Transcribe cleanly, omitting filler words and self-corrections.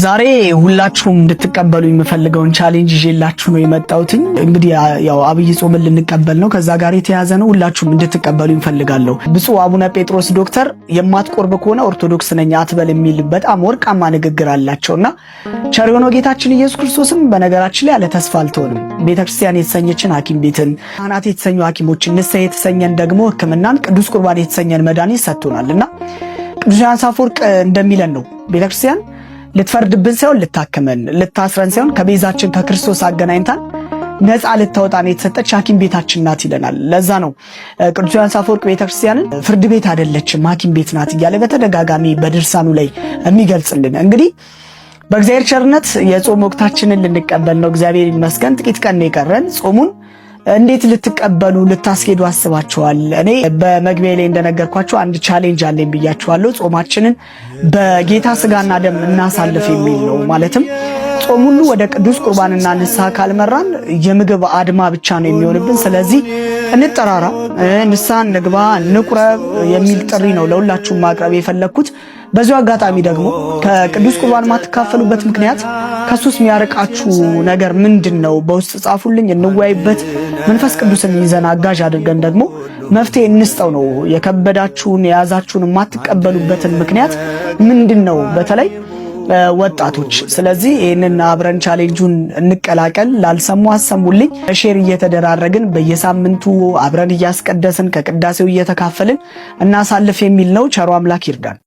ዛሬ ሁላችሁም እንድትቀበሉ የምፈልገውን challenge ይዤላችሁ ነው የመጣሁትኝ። እንግዲህ ያው አብይ ጾምን ልንቀበል ነው፣ ከዛ ጋር የተያዘ ነው። ሁላችሁም እንድትቀበሉ እፈልጋለሁ። ብፁዕ አቡነ ጴጥሮስ ዶክተር የማትቆርብ ከሆነ ኦርቶዶክስ ነኝ አትበል የሚል በጣም ወርቃማ ንግግር አላቸውና ቸር የሆነው ጌታችን ኢየሱስ ክርስቶስም በነገራችን ላይ ያለ ተስፋ አልተሆንም። ቤተክርስቲያን የተሰኘችን ሐኪም ቤትን፣ ካህናት የተሰኙ ሐኪሞችን፣ ንስሐ የተሰኘን ደግሞ ሕክምናን፣ ቅዱስ ቁርባን የተሰኘን መድኃኒት ሰጥቶናል እና ቅዱስ ዮሐንስ አፈወርቅ እንደሚለን ነው ቤተክርስቲያን ልትፈርድብን ሳይሆን ልታክመን፣ ልታስረን ሳይሆን ከቤዛችን ከክርስቶስ አገናኝታን ነፃ ልታወጣን የተሰጠች ሐኪም ቤታችን ናት ይለናል። ለዛ ነው ቅዱስ ዮሐንስ አፈወርቅ ቤተክርስቲያንን ፍርድ ቤት አይደለችም ሐኪም ቤት ናት እያለ በተደጋጋሚ በድርሳኑ ላይ የሚገልጽልን። እንግዲህ በእግዚአብሔር ቸርነት የጾም ወቅታችንን ልንቀበል ነው። እግዚአብሔር ይመስገን ጥቂት ቀን ነው የቀረን። ጾሙን እንዴት ልትቀበሉ ልታስኬዱ አስባችኋል? እኔ በመግቢያ ላይ እንደነገርኳችሁ አንድ challenge አለኝ ብያችኋለሁ። ጾማችንን በጌታ ስጋና ደም እናሳልፍ የሚል ነው። ማለትም ጾም ሁሉ ወደ ቅዱስ ቁርባንና ንስሐ ካልመራን የምግብ አድማ ብቻ ነው የሚሆንብን። ስለዚህ እንጠራራ፣ ንስሐ እንግባ፣ እንቁረብ የሚል ጥሪ ነው ለሁላችሁም ማቅረብ የፈለግኩት። በዚሁ አጋጣሚ ደግሞ ከቅዱስ ቁርባን ማትካፈሉበት ምክንያት ከሱስ የሚያርቃችሁ ነገር ምንድን ነው? በውስጥ ጻፉልኝ፣ እንወያይበት። መንፈስ ቅዱስን ይዘን አጋዥ አድርገን ደግሞ መፍትሄ እንስጠው ነው። የከበዳችሁን የያዛችሁን የማትቀበሉበትን ምክንያት ምንድን ነው? በተለይ ወጣቶች። ስለዚህ ይህንን አብረን challenge ኡን እንቀላቀል። ላልሰሙ አሰሙልኝ። share እየተደራረግን በየሳምንቱ አብረን እያስቀደስን ከቅዳሴው እየተካፈልን እናሳልፍ የሚል ነው። ቸሩ አምላክ ይርዳን።